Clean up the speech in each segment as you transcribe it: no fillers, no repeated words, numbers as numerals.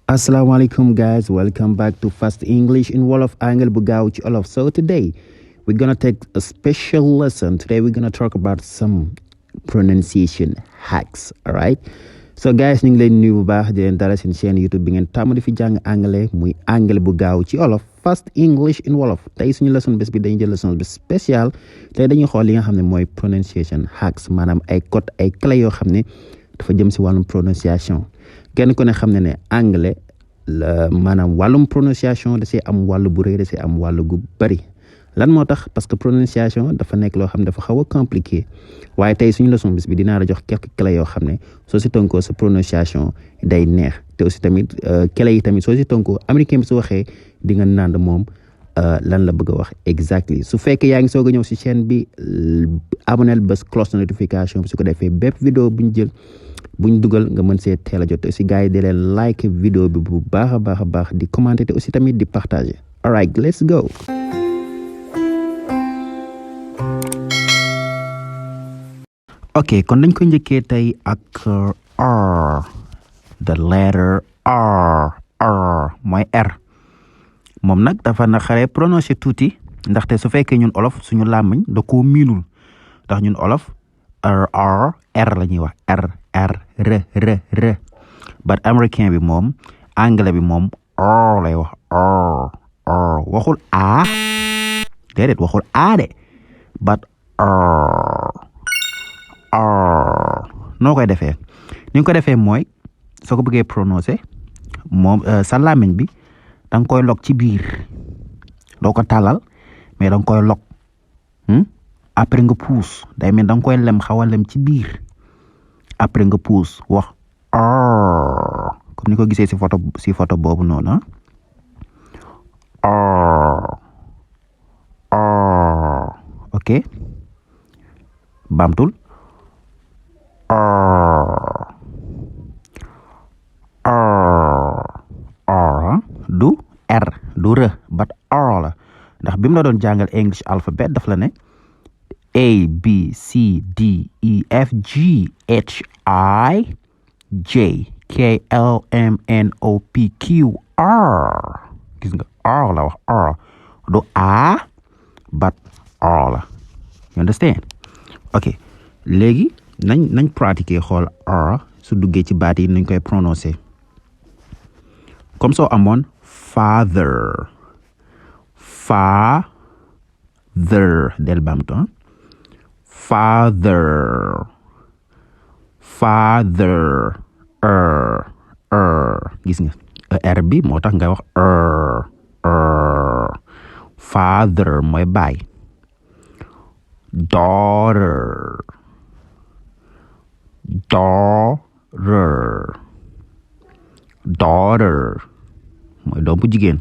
Assalamualaikum guys, welcome back to Fast English in Wolof Angle bu gaaw ci Wolof. So today we're gonna take a special lesson. Today we're gonna talk about some pronunciation hacks. Alright, so guys, ñu ngi leen nuyu bu baax di leen dalal seen chaîne YouTube bi ngeen tàmm di fi jàng anglais muy anglais bu gaaw ci Wolof, Fast English in Wolof. Tey suñu leçon bés bi dañuy jël leçon bi spécial. Tey dañuy xool li nga xam ne mooy pronunciation hacks, maanaam ay code ay clés yoo xam ne dafa jëm si wàllum prononciation. Kenn ku ne xam ne anglais maanaam wàllum prononciation da see am wàllu bu rëy da see am wàllu gu bari. Lan moo tax parce que prononciation dafa nekk loo xam ne dafa xaw a compliqué waaye tey suñu leçon bis bi dinaa la jox quelques clés yoo xam ne soo si tënkoo sa prononciation day neex te aussi tamit clés yi tamit soo si tënkoo américain bi su waxee di nga naan moom lan la bëgg a wax exactly. Su fekkee yaa ngi soog a ñëw si chaîne bi abonnel bés cloche notification bi su ko defee bépp vidéo bu ñu jël buñ dugal nga mën see teel a jot aussi gars yi di leen like vidéo bi bu baax a baax di commenter te aussi tamit di partager. All right, let's go. Ok, kon dañ ko njëkkee tey ak R, the letter R mooy R. Moom nag dafa na xare prononcer tuuti ndaxte su fekkee ñun olof suñu làmmiñ da koo miinul ndax ñun olof R la ñuy wax R but américain bi moom anglais bi moom R lay wax R waxul A déedéet waxul A de but R noo koy defee ni nga ko defee mooy soo ko bëggee prononcer moom sa làmmiñ bi da nga koy lok ci biir doo ko tàllal mais da nga koy lok après nga puus day mel da nga koy lem xaw a lem ci biir après nga puus wax comme ni ko gisee si photo boobu noonu ok bamtul du R du R but R la ndax bi mu la doon jàngal English alphabet daf la ne A B C D E F G H I J K L M N O P Q R gis nga R la wax R du A but R la you understand ok léegi nañ pratiquer xool R su duggee ci baat yi nañ koy prononcer comme soo amoon father del bamtu father gis nga R bi moo tax nga wax father mooy baay daughter mooy doom bu jigéen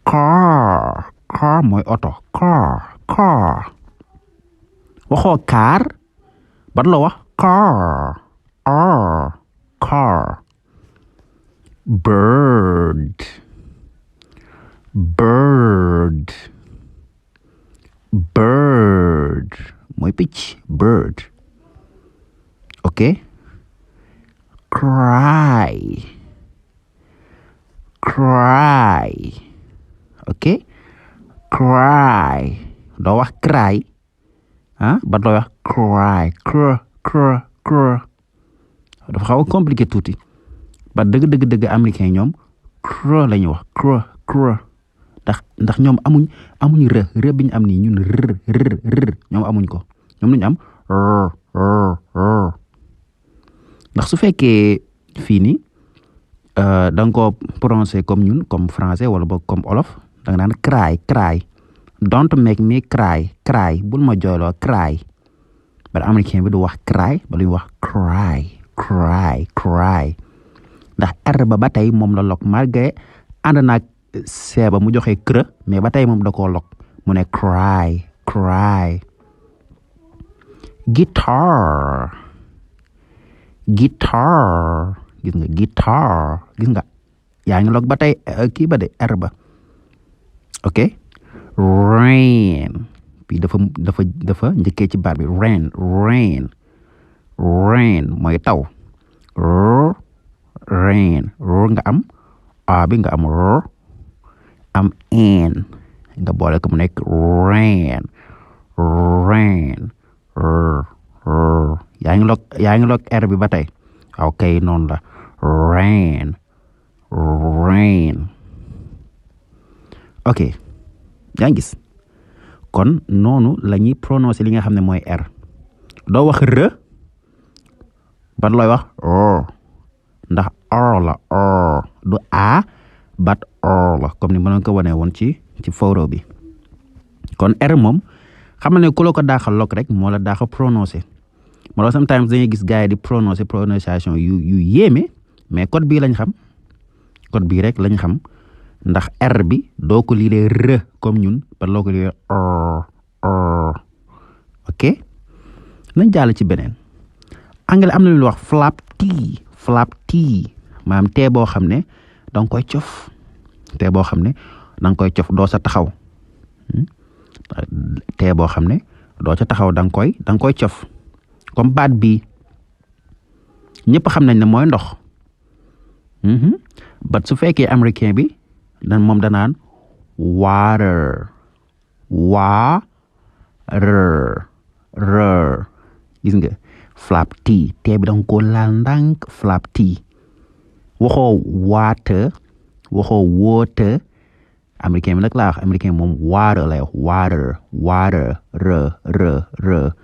car mooy oto car waxoo car bat la wax car bird mooy picc bird ok cry ok cry doo wax cry ba doo wax cry dafa xaw a compliqué tuuti ba dëgg américain ñoom la ñuy wax ndax ñoom amuñ rë bi ñu am nii ñun rër ñoom amuñ ko ñoom lañu am ndax su fekkee fii nii da nga ko prononcer comme ñun comme français wala boog comme olof da nga naan cry don't make me cry bul ma jooyloo cry ba américain bi du wax cry ba luy wax cry ndax R ba tey moom la lok malgré ànd naag seeba mu joxe creux mais ba tey moom da koo lok mu ne cry guitar gis nga guitar gis nga yaa ngi lok ba tey kii ba de R ba ok rain bi dafa njëkkee ci baat bi rain mooy taw rain nga am a bi nga am am en nga boole ko mu nekk rain yaa ngi lok r bi ba tey ok noonu la rain ok yaa ngi gis kon noonu la ñuy prononcer li nga xam ne mooy r doo wax r ban looy wax ndax r la du a but r la comme ni ma ko wane woon ci photo bi kon r moom xam ne ku la ko daaxal lok rek moo la daaxal prononcer moo tax sometimes dañuy gis gars yi di prononcer prononciation yu yéeme mais code bii lañ xam code bii rek lañ xam ndax r bi doo ko liiree r comme ñun par loo ko liiree ok nañ jàll ci beneen anglais am na lu wax flap tea maanaam tee boo xam ne da nga koy cof tee boo xam ne da nga koy cof doo sa taxaw tee boo xam ne doo ca taxaw da nga koy cof comme baat bi ñëpp xam nañ ne mooy ndox bat su fekkee américain bi moom danaan water gis nga flap tea tee bi danga ko laal ndànk flap tea waxoo water waxoo water américain bi nag laa wax américain moom water lay wax water r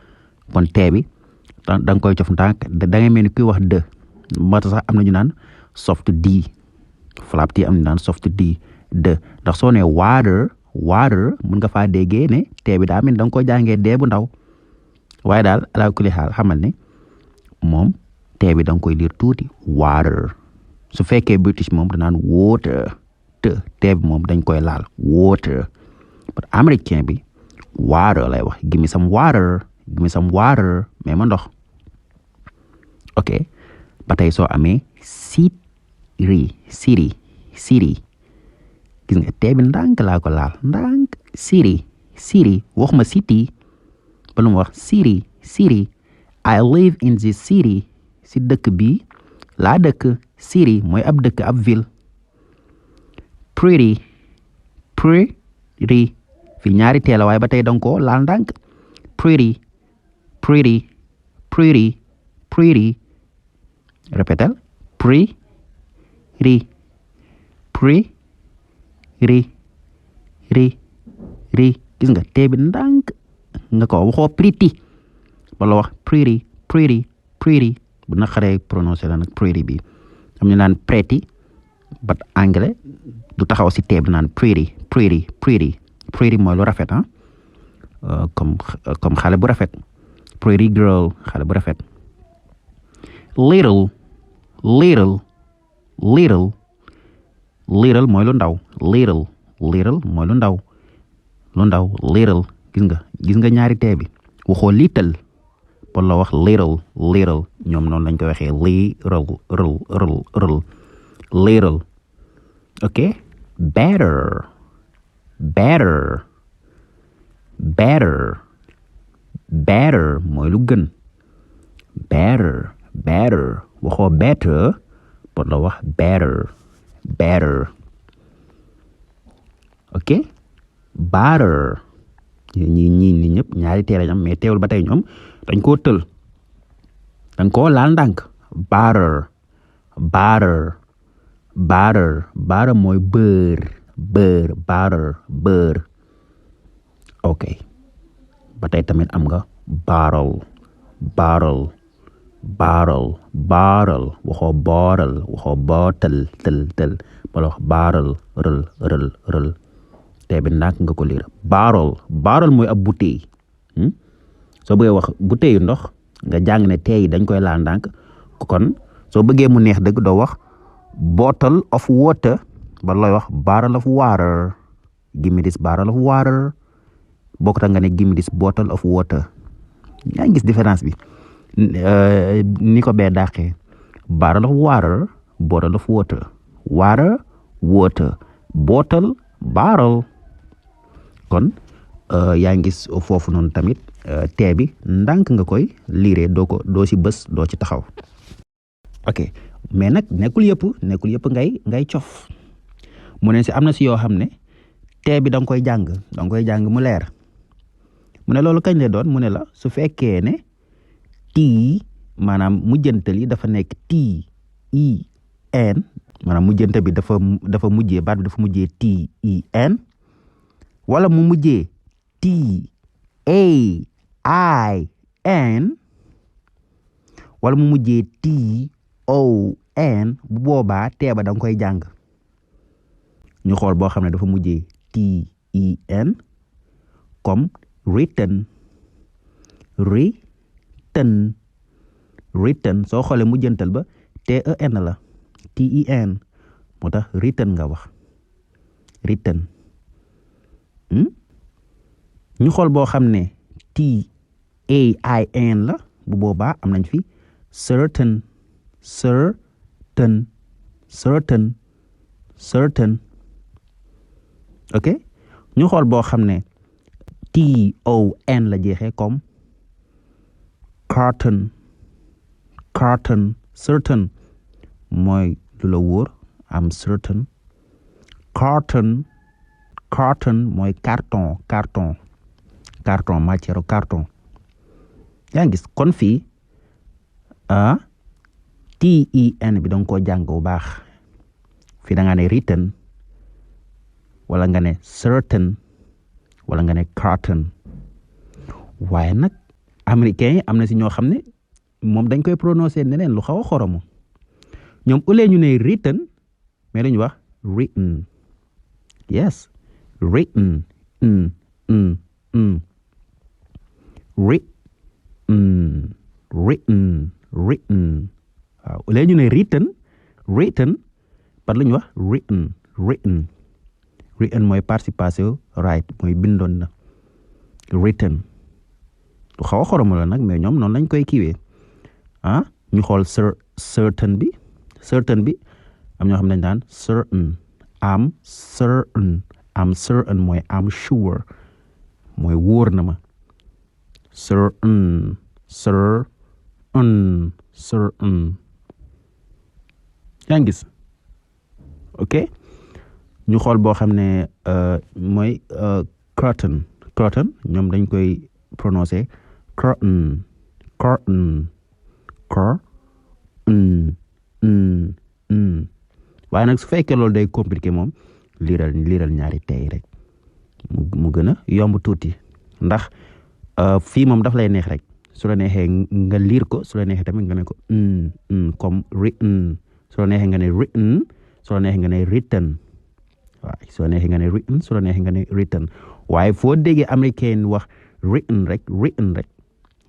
kon tee bi da nga koy cof ndànk da ngay mel ni kuy wax de moo tax sax am na ñu naan soft d flap tea am na ñu naan soft d de ndax soo ne water mun nga faa déggee ne tee bi daa mel da nga koy jàngee dee bu ndaw waaye daal ala kulli xaal xamal ne moom tee bi da nga koy liir tuuti water su fekkee British moom danaan water tee bi moom dañ koy laal water but américain bi water lay wax give me some water mais ma ndox ok ba tey soo amee city gis nga tee bi ndànk laa ko laal ndànk city waxuma city ba lu mu wax city I live in this city si dëkk bi laa dëkk city mooy ab dëkk ab ville pretty fi ñaari teela waaye ba tey danga ko laal ndànk pretty répétal pretty gis nga tee bi ndànk nga ko waxoo pretty wala wax pretty bu na xaree prononcer la nag pretty bi am ñu naan pretty but anglais du taxaw si tee bi naan pretty mooy lu rafet comme xale bu rafet pretty girl xale bu rafet little mooy lu ndaw little mooy lu ndaw little gis nga ñaari tee bi waxoo little wala wax little ñoom noonu lañ ko waxee little ok better mooy lu gën better waxoo better wala wax better ok butter ñi ñëpp ñaari tee lañ am mais teewul ba tey ñoom dañ koo tël dañ koo laal ndànk butter mooy beurre ok ba tey tamit am nga bottle waxoo bottle tël wala wax bottle rël tee bi nak nga ko liir bottle mooy ab bouteille soo bëggee wax bouteille yu ndox nga jàng ne tee yi dañ koy laal ndànk kon soo bëggee mu neex dëgg doo wax bottle of water ba looy wax barrel of water give me this barrel of water bokkut nga ne give me this bottle of water yaa ngi gis différence bi ni ko bee dàqee barrel of water bottle of water water bottle barrel kon yaa ngi gis foofu noonu tamit tee bi ndànk nga koy liiree doo si bës doo ci taxaw. ok mais nag nekkul yëpp ngay cof mu ne si am na si yoo xam ne tee bi da nga koy jàng mu leer mu ne loolu kañ lay doon mu ne la su fekkee ne tii maanaam mujjantal yi dafa nekk TEN maanaam mujjante bi dafa mujjee baat bi dafa mujjee TEN wala mu mujjee TAIN wala mu mujjee TON bu boobaa teeba da nga koy jàng ñu xool boo xam ne dafa mujjee TEN comme written soo xoolee mujjantal ba TEN la TEN moo tax written nga wax written ñu xool boo xam ne TAIN la bu boobaa am nañ fi certain ok ñu xool boo xam ne TON la jeexee comme certain mooy lu la wóor am certain carton mooy carton matière carton yaa ngi gis kon fii TEN bi danga ko jàng bu baax fii da nga ne written wala nga ne certain wala nga ne carton waaye nag américains yi am na si ñoo xam ne moom dañ koy prononcer neneen lu xaw a xoromu ñoom au lieu ñu ne written mais dañu wax written yes written written waaw au lieu ñu ne written par la ñu wax written mooy participation right mooy bindoon na written lu xaw a xoromu la nag mais ñoom noonu lañ koy kiiwee ñu xool certain bi am ñoo xam ne dañ daan certain mooy am sure mooy wóor na ma certain yaa ngi gis ok ñu xool boo xam ne mooy curtain ñoom dañ koy prononcer curtain waaye nag su fekkee loolu day compliqué moom liiral ñaari tey rek mu gën a yomb tuuti ndax fii moom daf lay neex rek su la neexee nga liir ko su la neexee tamit nga ne ko comme written su la neexee nga ne written su la neexee nga ne written waaw su la neexee nga ne written su la neexee nga ne written waaye foo déggee américain wax written rek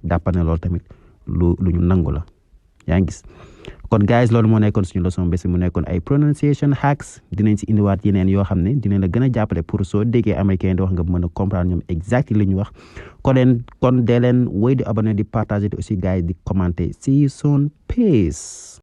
dàppa ne loolu tamit lu ñu nangu la yaa ngi gis kon guys loolu moo nekkoon suñu leçon bés mu nekkoon ay pronunciation hacks dinañ si indiwaat yeneen yoo xam ne dinañ la gën a jàppale pour soo déggee américain di wax nga mën a comprendre ñoom exactement li ñu wax kon dee leen woy di abonné di partager te aussi guys di commenter see you soon peace